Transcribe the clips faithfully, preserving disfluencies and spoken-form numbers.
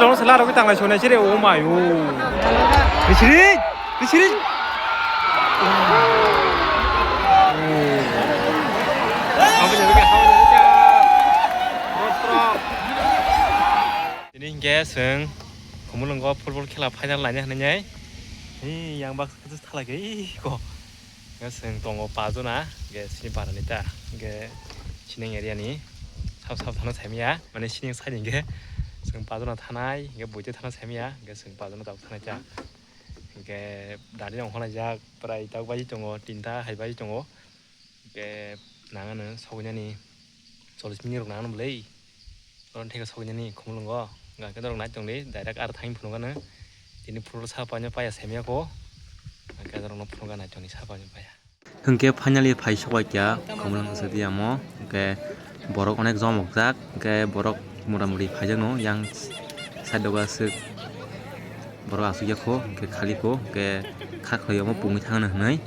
Tong sala rok tanglai sonai sire, oh my, oh. Bisiri, bisiri. Tini hingke chwng Khumulwngo football khela final naina hinwi. Hei, yang bak thalai khe, ih, ko. Hingke chwng tongo pajona, hingke sini barani ta, hingke sining area ni sab sab thano saimaya, mane sining side hingke chwng pajona thanai, hingke buitwi thano saimaya, hingke chwng pajona tabuk thanai ta. Hingke dari rok hwnlaijak, prai tabuk bai tongo, tinta hai bai tongo. Hingke nangano sogwinani chollish minute rok nangano bwlwi. Oro theke sogwinani Khumulwngo. Hingke norok nai tongdi, direct aro thangwi phunukgano. Tini phuru sa paino paya saimaya ko. Hingke norokno phunukgana tongdi sa paino paya. Hingke finally phai sokbai kha Khumulwng swtiyamo. Hingke borok onek jomokjak. Hingke borok motamoti phaijakno yang side o aswk borok aswk ya kho, hingke khali kho, hingke kha khlai omo pungwi thangna hinwi.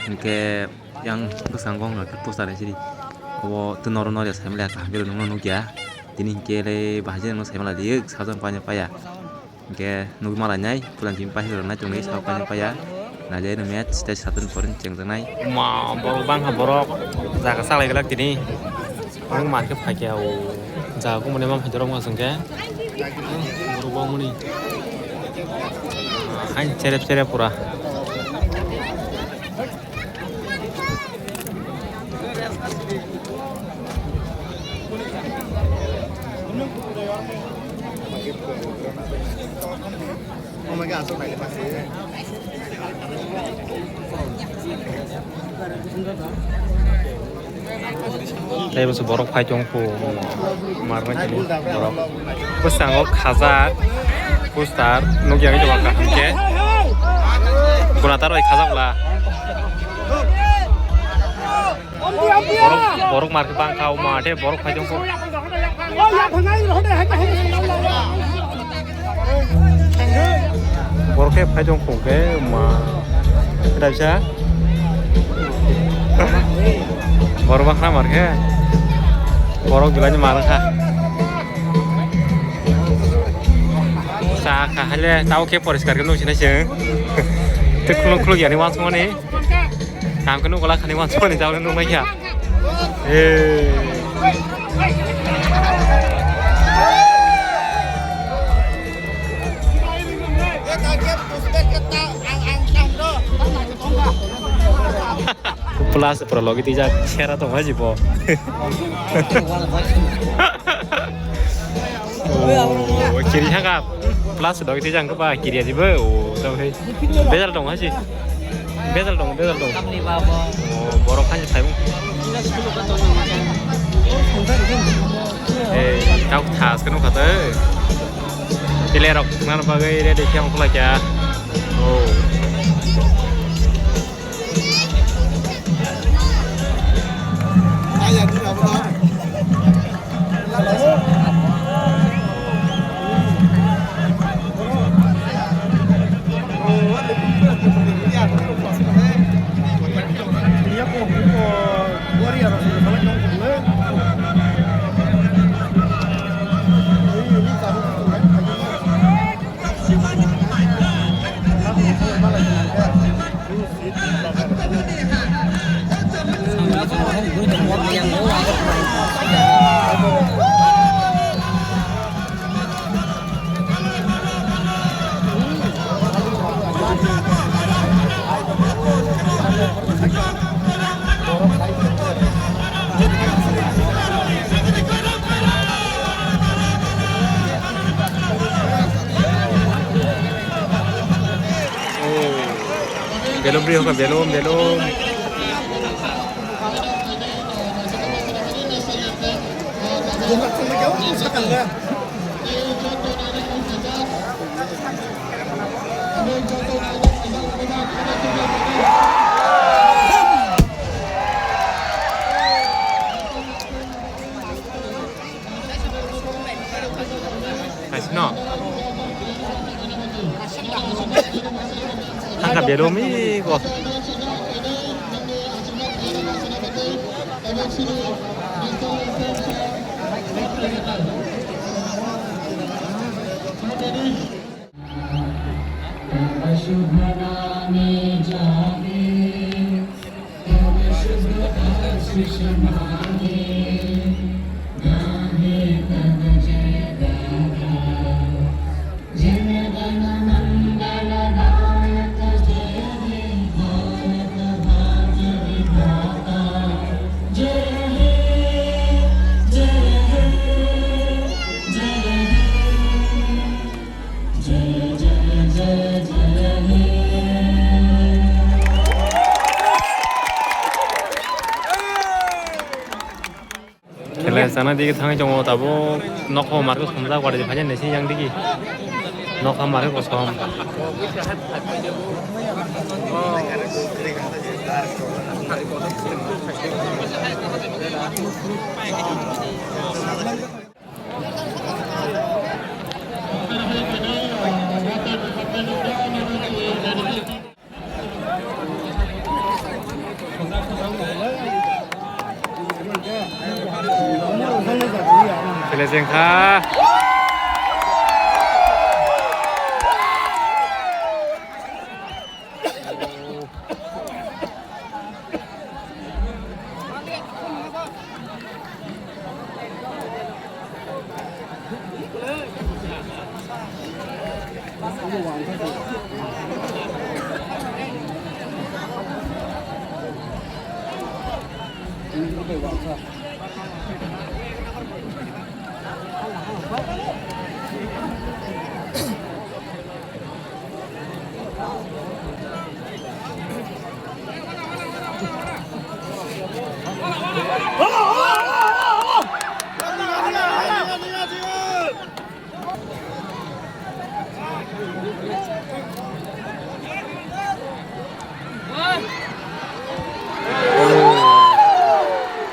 Hingke yang bwskango wngkha khe poster hai sidi. Obo tei noro noro saimanya kaham khe nukya. Tini hingke le bahai jeno saimanya liye sajwk paina paya. Hingke nukmalainai puila chini paisa rok naitongnai sajwk paina paya. Nailai no match tei satung porin chengjaknai. Ma borok bangkha borok jaga salai glak tini. Ang market phaikhe o jaga kumuni ma phaidorok ma chwngkhe. Borok bangmani. Hain cherep cherep pura. Tei bwswk borok phai tong kho, marwk tini borok. Bwskango khajak poster nukya wngwi tongo kaham khe. Guna ta rwi khajak bwla. Borok, borok market bangkha, o ma, tei borok phai tong kho. Borok khe phai tong kho khe, o ma, tei kaisa. Borok bangkha mar khe, borok belai no mar kha. Cha kha haile, tao khe poriskar khe nung sinai se. Tei khuluk khuluk yani wansukmani. Tang khe nugo lakhani wansukmani jabra nuknai kha. Eh. Plus pura logi tijak sera tong haji bo. Oh, kiri haka plus logi tijak ba kiri aji bo. Oh, tong hai. Bejal tong haji. Bejal tong, bejal tong. Oh, borok haji phaimung. Eh, kau thas kanu kata. Tile rok nang bagwi ready khe ongkhlai kya. Oh. Belum beri hoka belum belum. Kaisno. Thangka belum iko. Khela chana digi thangwi tongo, tabuk nokho market somjak, wari phai nai se yang digi nokha market kosom. Khela jengkha.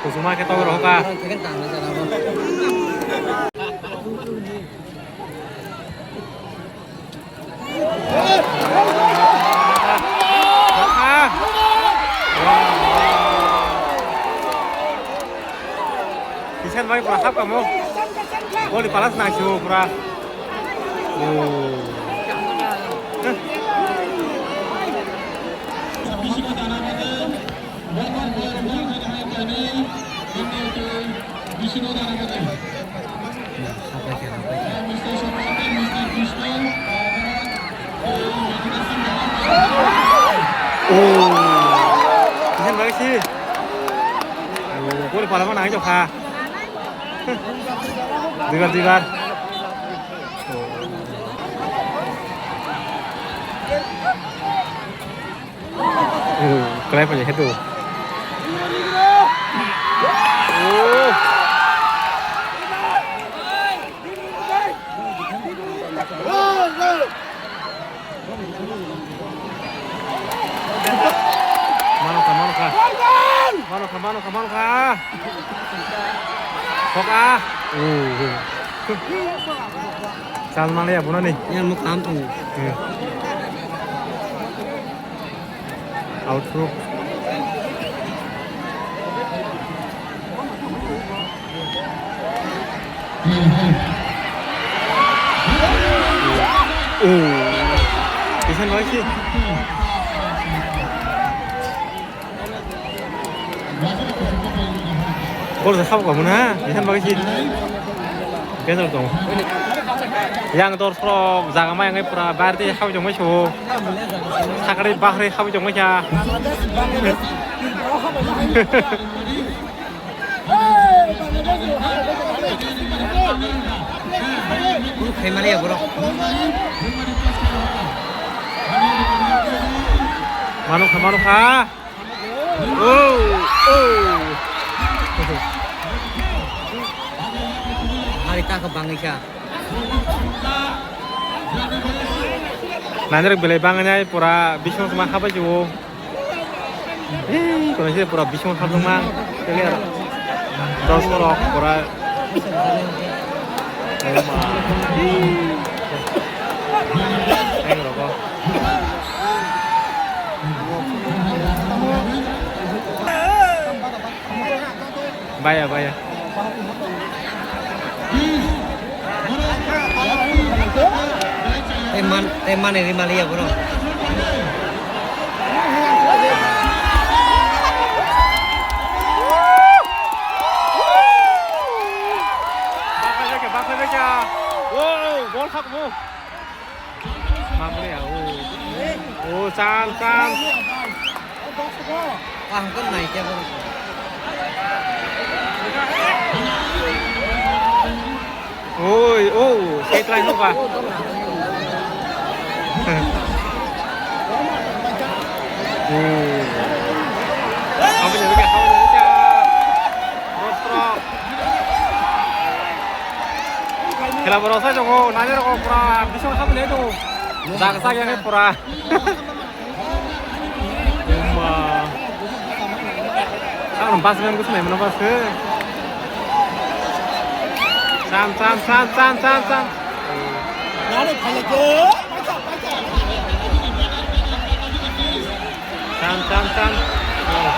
Kusuma khe togwi rohokha. Kisan bai pura hap kamu. Goli palas nang siu pura. Oh. Oh. Kisan bai si. Oh, goli palama nang jokha. Duibar, duibar. Oh, kelai panya hetu. Oh. Mano kha, mano kha. Mano kha, mano kha, mano kha. Kok ah. Oh. Chal male ya bunani. Yang mau kampung. Hmm. Outro. Oh. Kisan bai si. Gol sa khap kamu na, kisan bai si. Kisan tong. Yang dor sorok jaga mai ang pura bar di khap jong mai so. Sakari bahri khap jong mai kha. Khaimani ya borok. Mano kha, mano kha. Oh, oh. Hari ta kha bangwi kha. Nanjak belai bangwi nai pura bising ma khabai jio. Ei, kono se pura bising khamjak ma. Kali aro. Dos korok pura. Oh ma. Ei, rogo. Baya, baya. Tei man, tei mani ri maliya borok. Baksa jaga, baksa jaga. Wow, gol khakmo. Baksa ya, oh. Oh, chance, chance. Ang kon nai kya borok. Oi, oh, side line hoka. Oh. Habis itu kya, habis itu kya. Terus, terus. Khela borok sai tongo, nani rok pura bising khamle tongo. Jaga sa ya pura. Uma. Ang bas men kus men bas ke. Sam, sam, sam, sam, sam, sam. Nani phalai ke? Sam, sam, sam. Oh,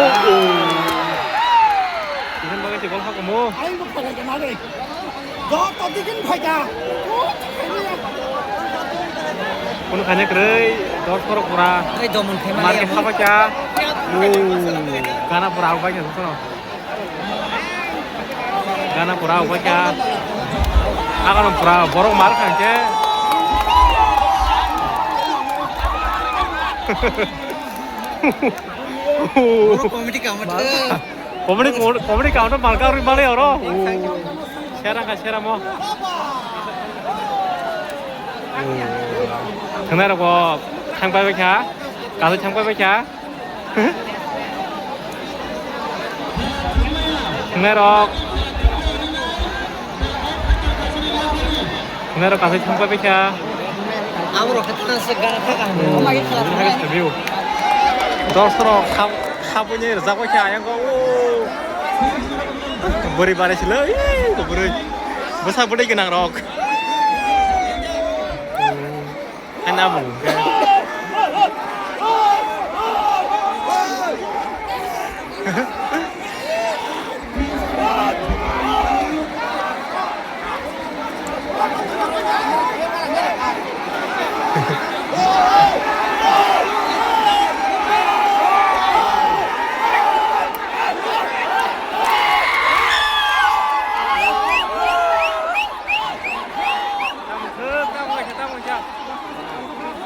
oh. Ini bagai si gol hakomo. Ayo, phalai ke nani? Joto dikin phaikha. Kunu khani kwrwi, dor khorok pura. Ai domon khaimani. Market abo. Khabaikha. Gana pura ubaikha sono. Gana pura ubaikha. Akono pura borok mar khangkhe. Borok comedy kamatha. Comedy, comedy counter malka rwi malai oro. Sera kha, sera mo. Thangnai rok bo thang pai kha. Kaso thang pai kha. Thangnai rok. Nero kasai thangpai baikha. Abo rok khe tang se gana thaka. Hmm. Dosrok kha-, khaboni rwjak baikha ayang go. Bwrwi barai silo, ii, bwrwi. Bwsa bwdai gwnang rok. Haina bo.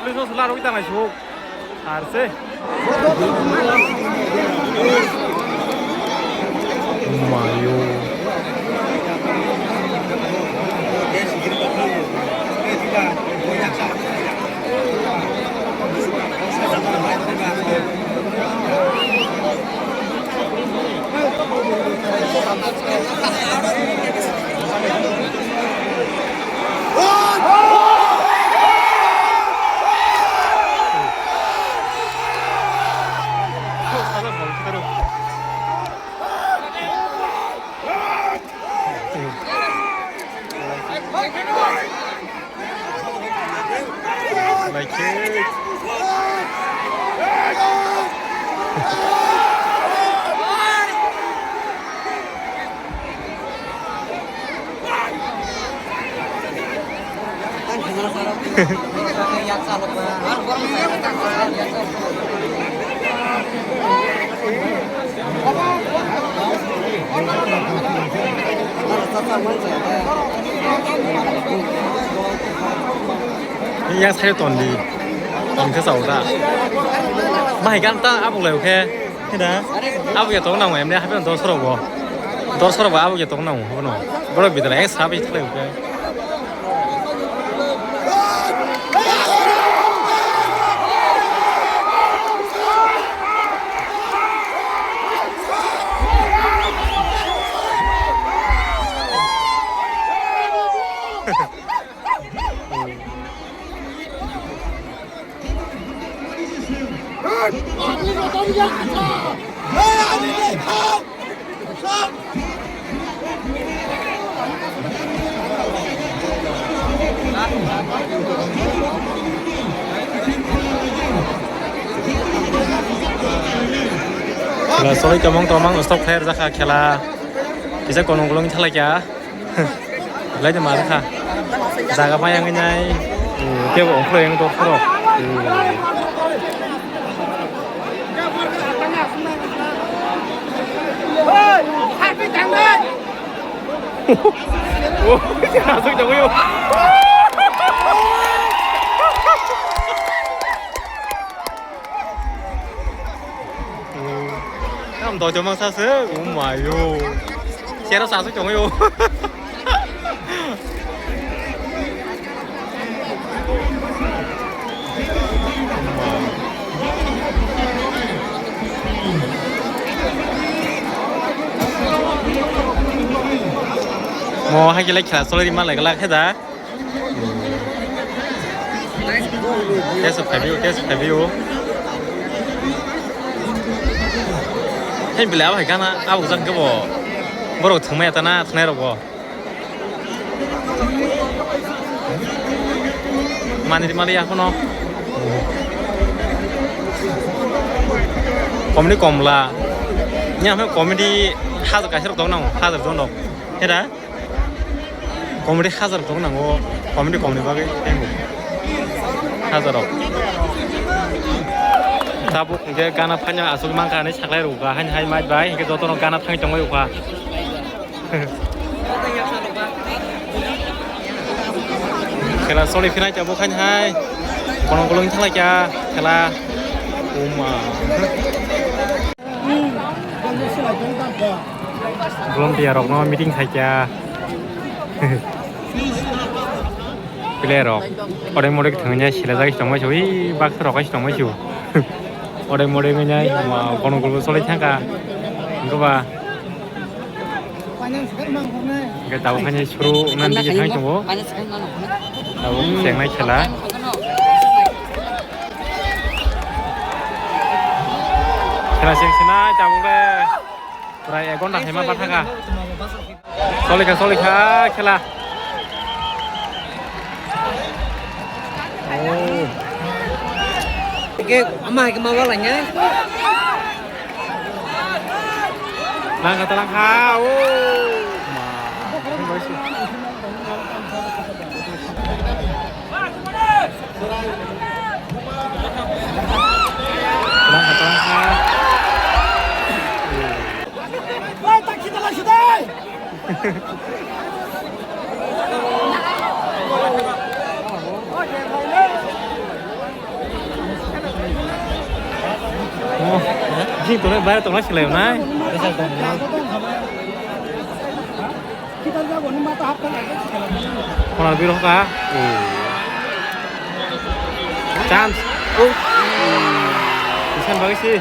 Police no sula rok tang naisuk. Arse. Mayo. Yang saya tondi, tondi saya udah. Mah ikan ta apa lagi ke? Hida. Abo ya tong nang emne hape dor sorok bo. Dor sorok bo abo ya tong nang hape no. Boro bidra ek sabi thle uke. Khela solai tomong tomong stop khlai rwjakha khela. Kisa konong kolong thalai kha. Belai de mari kha. Jaga phai yang nai. Hmm, kebo ongkhro yang dor khoro. Hmm. Oh, asuk jago yo. Tam doi jomang sa se, oh my yo. Sero sa su chong yo. Mo hai khe lai kha solai ma lai glak khe da. Tesa phaibio, tesa phaibio. Hei, belai abo hai gana, abo jang kebo. Borok thwngmaya tana, thwngnai rokbo. Maniri mali ya kono. Comedy komla. Nya comedy hajar kaisa rok tong nang, hajar jon rok. Hera? Comedy hajar tong nango, comedy komni bagwi thank you. Hajar rok. Tabuk hwnkhe gana phanya aswk mankha hinwi saklai rwkha, haini hai mait bai hwnkhe jotono gana thangwi tongwi rwkha. Khela soli phinai tabuk haini hai. Kono kolong thalai kya khela. Uma. Volunteer rokno meeting khaikha. Player rok odeng modeng thangya sila jagwi tongma su, ui bak rok tongma su. Odeng modeng nya ma kono gulbo solai thangkha. Goba. Ge tau khanya suru nan dige thang tongo. Tau chengnai khela. Khela sing sinai tabuk le. Pura ek ghonta hai ma bathakha. Solikha, solikha khela. Oh. Ke ama hai ke ma wala nya. Langkha ta langkha. Oh. Jing tongnai, bayar tongnai silai nai. Konar biro ka. Chance. Oh. Isan bagwi si.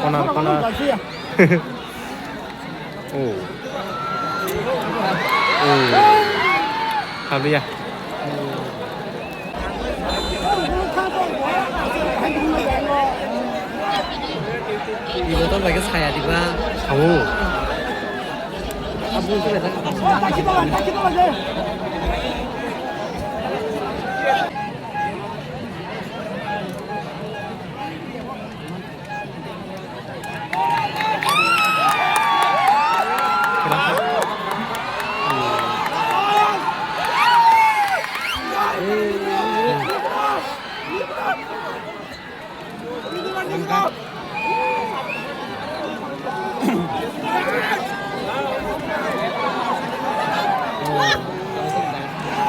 Konar, konar. Oh. Oh. Khabliya. Ibo to lagi saya di ba. Sao.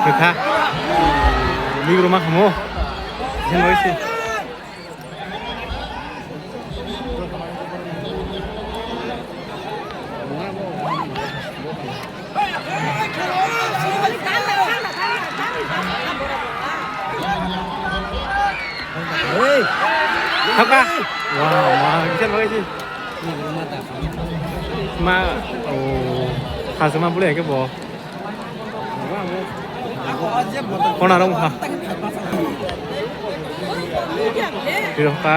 Kwkha. Bibro ma khamo. Jeng bai se. Thaka. Wah, wah, bisa pakai sih. Ma, oh, khasuma boleh ya ke bo. Kona rong kha. Piro kha.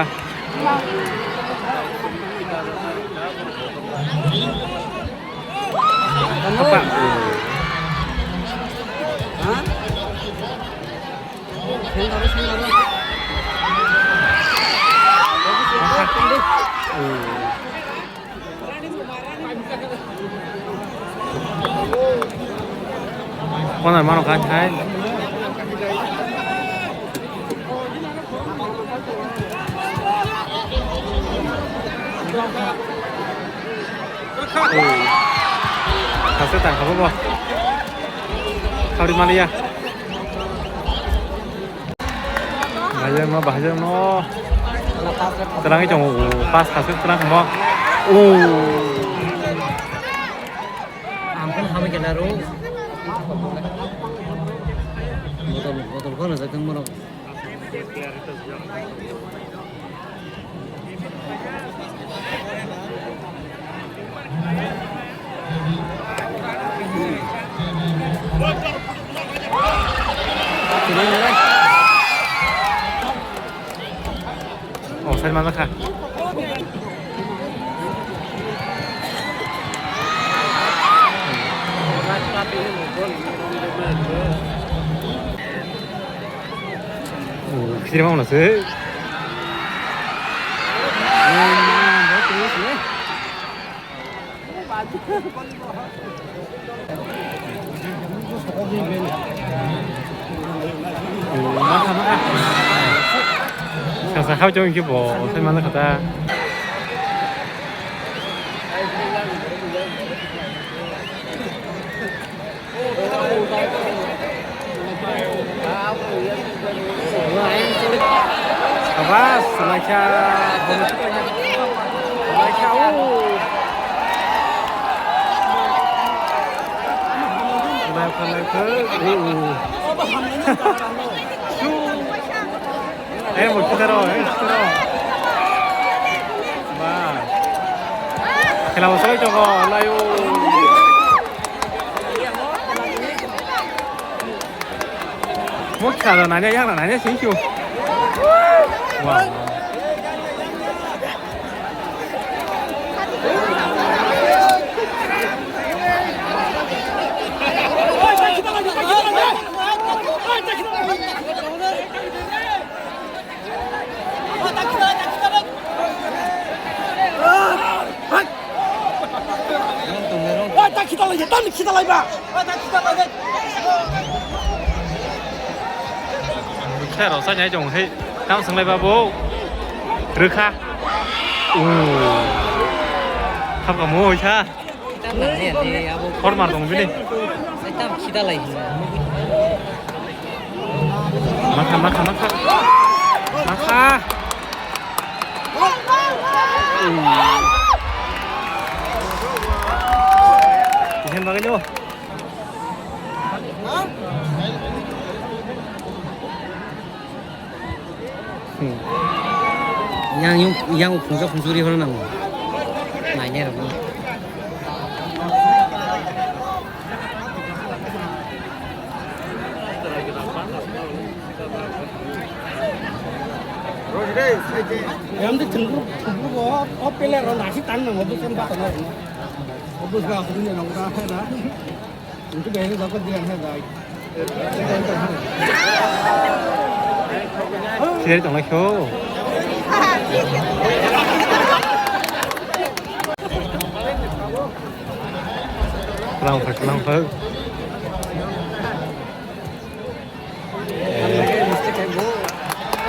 Apa? Corner mano kan hai. Hasil tang kabo bo. Khauri maliya. Bahai no, bahai no. Terang itu, pas hasil terang mo. Oh. Ampun hamai kena ro. Botol, botol kono jatung moro. Oh, saya mana kah? Oh, kiri mau nasi. Sasa hau jong ki bo, sai mana kata. Abas, laika, laika, oh. Laika, laika, oh. Eh, mo kitaro, eh, kitaro. Ba. Kela mo soi tongo, layo. Mo kitaro nanya, yang nanya sing kyu. Wow. Rwkha rw sa nai chong hai. Tam swng lai ba bo. Rwkha. Oo. Khap ka mo hai sa. Tam na ne ne abo. Khor mar tong bini. Sai tam khida lai hin. Makha, makha, makha. Makha. Ihen bagwi no. Hmm. Yang, yang, yang phungsa phungsuri horo nango. Nainai rokno. Yang di cengkur, cengkur bo, oh, pele ro nasi tan nang, obus kan patang ro. Obus ga aku ni nong ta hai na. Itu deh, ini dapat dia hai dai. Seri tong lai kho. Lang phak, lang phak.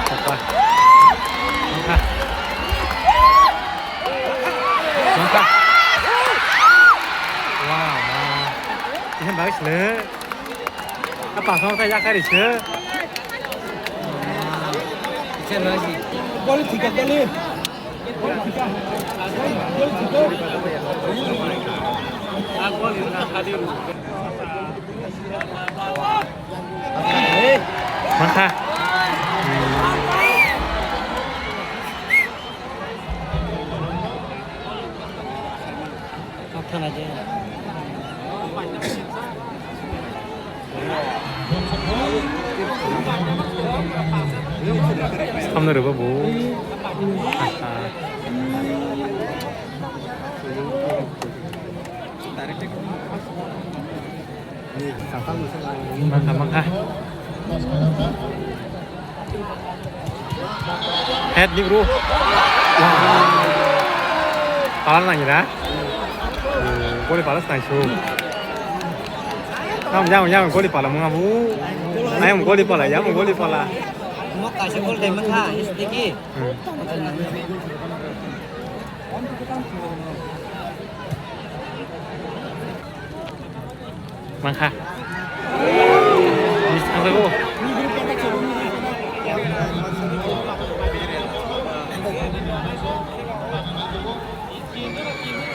Apa? Apa? Apa? Wah, ma. Ini bagus le. Apa sama saya kari se? Gol tiga kali. Mantap. Samno rwba bo. Mangkha, mangkha. Head ni bro. Wah. Palar nang ira. Oh, boleh palas nang su. Yang, yang, yang, goli pala mwnga bu. Ayang goli pala, yang goli pala. Mo kaisa gol dai mangkha, istiki. Hmm. Mangkha. Miss thangjago.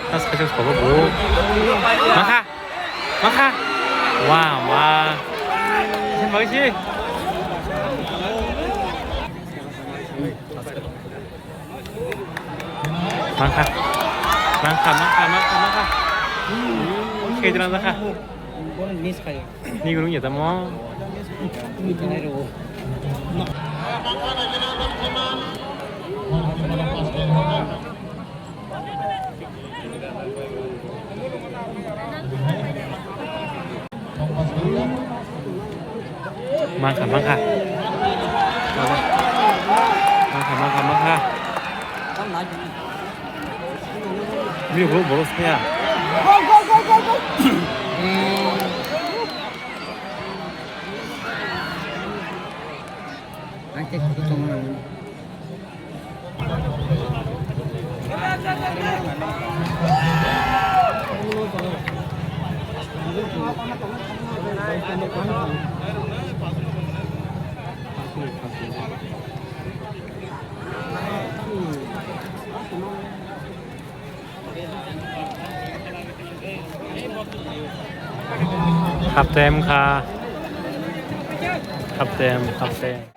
Pas kachuk sobo bro. Mangkha. Mangkha. Wah, wah. Sini bagi sih. Mangkha. Mangkha, mangkha, mangkha, mangkha. Khe jalan jakha. Ni gurung ya tamo. Mangkha, mangkha. Mangkha, mangkha, mangkha. Bini borok, borok saya. Half time kha. Half time, half time.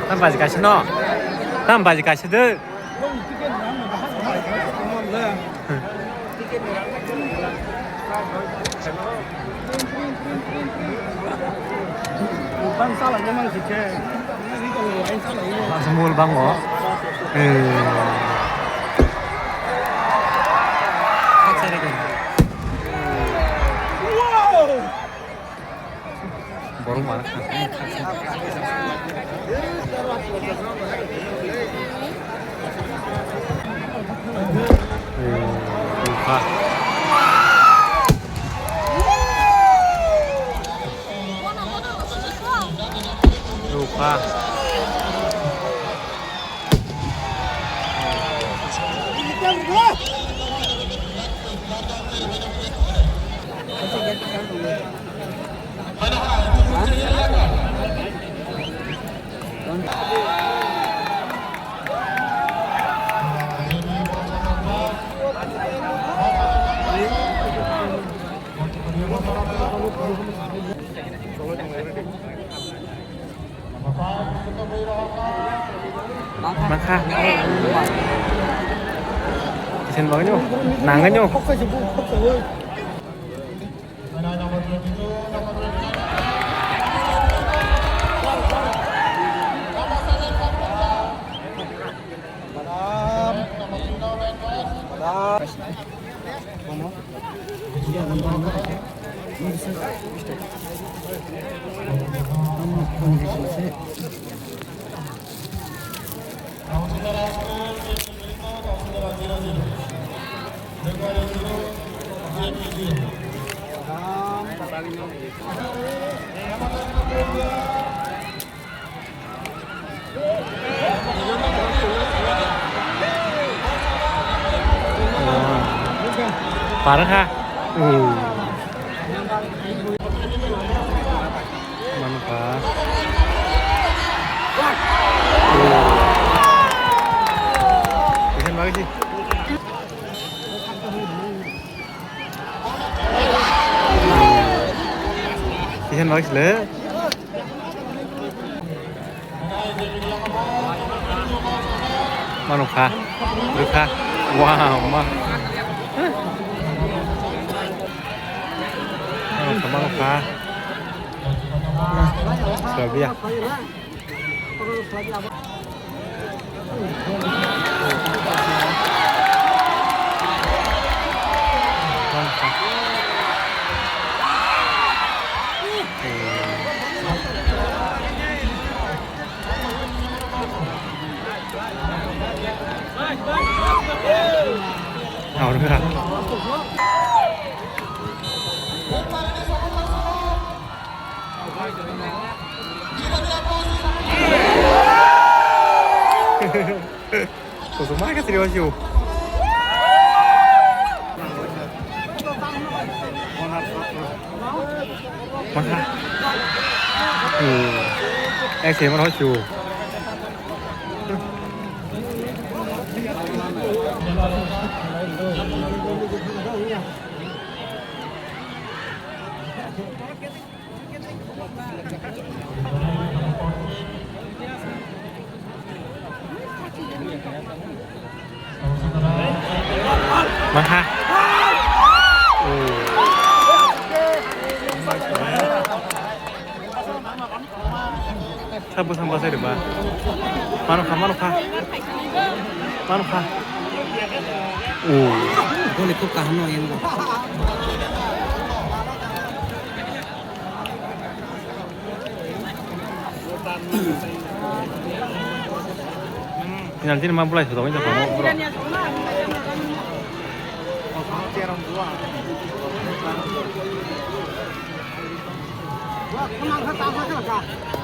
Tam baji kaisa no. Tam baji kaisa de. Bangsa mul bango. Eh. Borok mana kha? Eh, bukha. Rukha. Mangkha. Kisen bagwi nw? Nangwi nw? Parkha. Manukha. Ikan bagi sih. Ikan bagi sih le. Manukha, rwkha, wah, ma. Manukha, manukha. Sabiya. Manukha, manukha. Ahora. Kosong banget sih, Mas, yuk. Masa? Hmm. Eh, sih, mana, Mas, yuk? Maha. Oh. Sabo samba sai ba. Mano kha, mano kha. Mano kha. Oh. Gol itu kahno yang. Penalty ni ma bulai sotogwi tongkha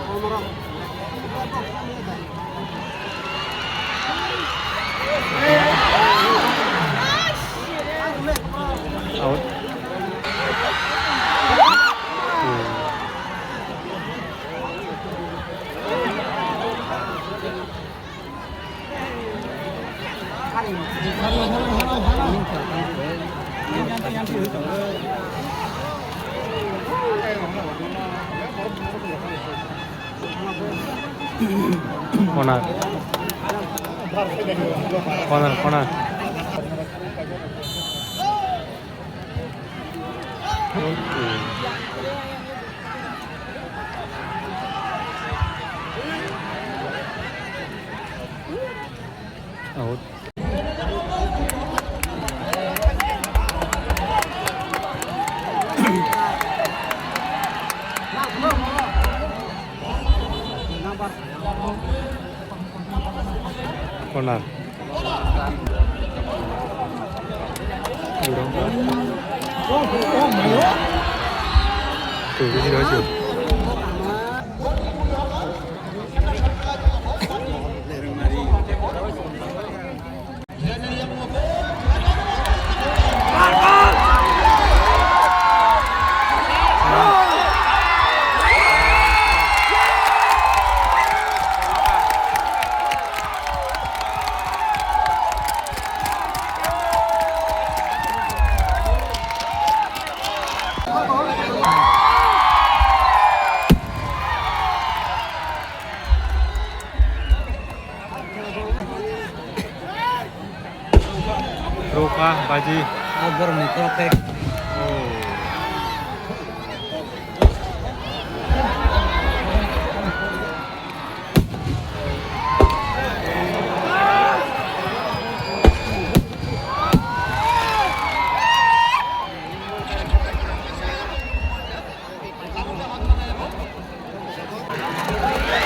mo borok. Out. Corner. Corner, corner. Out. Corner. Rukha, baji. Ah, borok ni kok khe. Oh.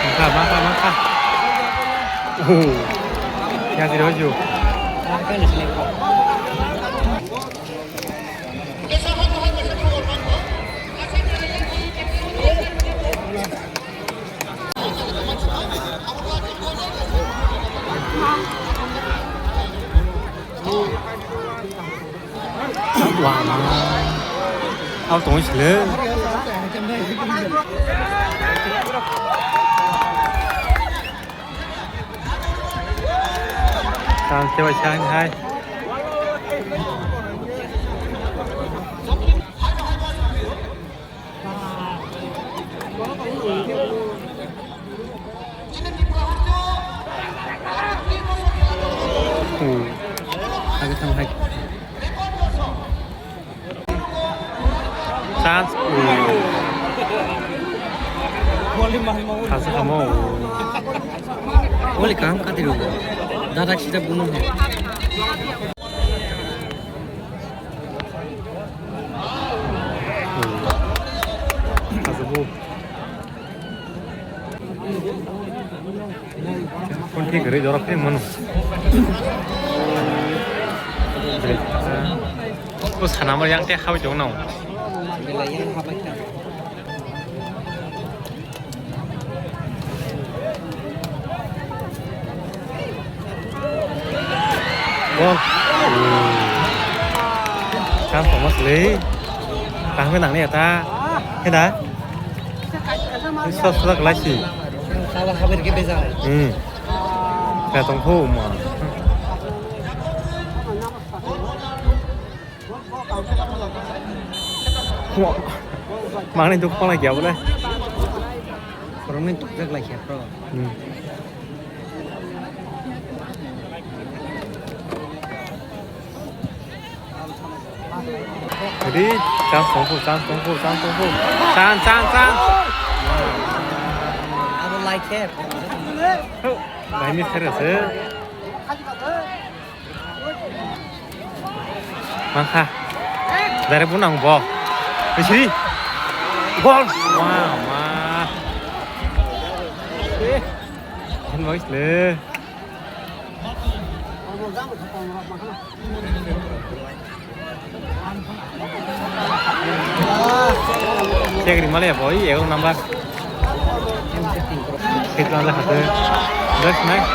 Mangkha, mangkha, mangkha. Oh. Yang tidak maju. Wah, abo tongwi sile. Chance khe bai sa hai. Hmm. Agak sama hai. Chance. Hasa kamo. Wali kaham kati ro. Dadak sida bunuh hai. Hasa bu. Thik ri jorok thik mano. O sana mar yang te hawi jong nao. Bol. Chance tongma sle. Kaham nang ni ata. Hena. Sos sos kelai si. Sawa haber ke beza. Hmm. Ka tong pho ma. Wah. Mangni duk pala kya bole. Korong ni tuk jak lai kya pro. Hmm. Ready? Chance tong pho, chance tong pho, chance tong pho. Chance, chance, chance. Abo lai khe. Bai miss khe rw se. Mangkha. Direct bo nang bo. Bisri. Gol. Wah, ma. Hen boys le. Chekri male boy, ego number. Sitla da hatu. Best night.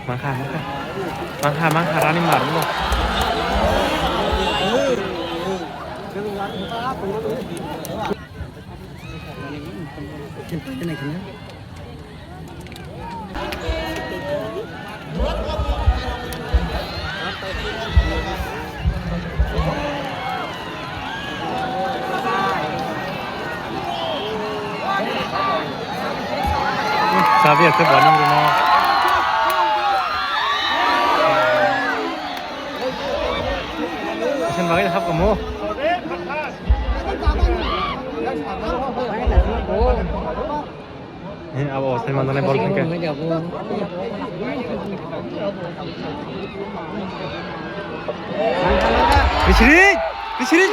Mangkha, mangkha. Mangkha, mangkha, rani mar mo. Sabi ate bani runa. Sen bagai hap kamu. He, abo sai manjana bol thangkhe. Bisri! Bisri!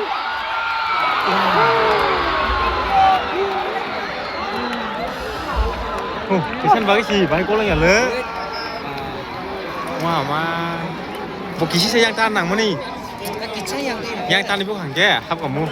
Oh, kisan bagi si, bagi kolang ya le. Wah, ma. Bo kisi se yang tan nang mani. Yang tan ibu hangke, hap kamu.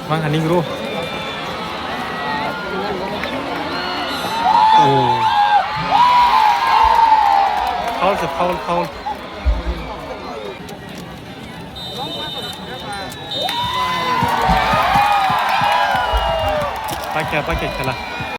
Mang haning ro. Oh. Foul se, foul, foul. Paikha, paikha khela.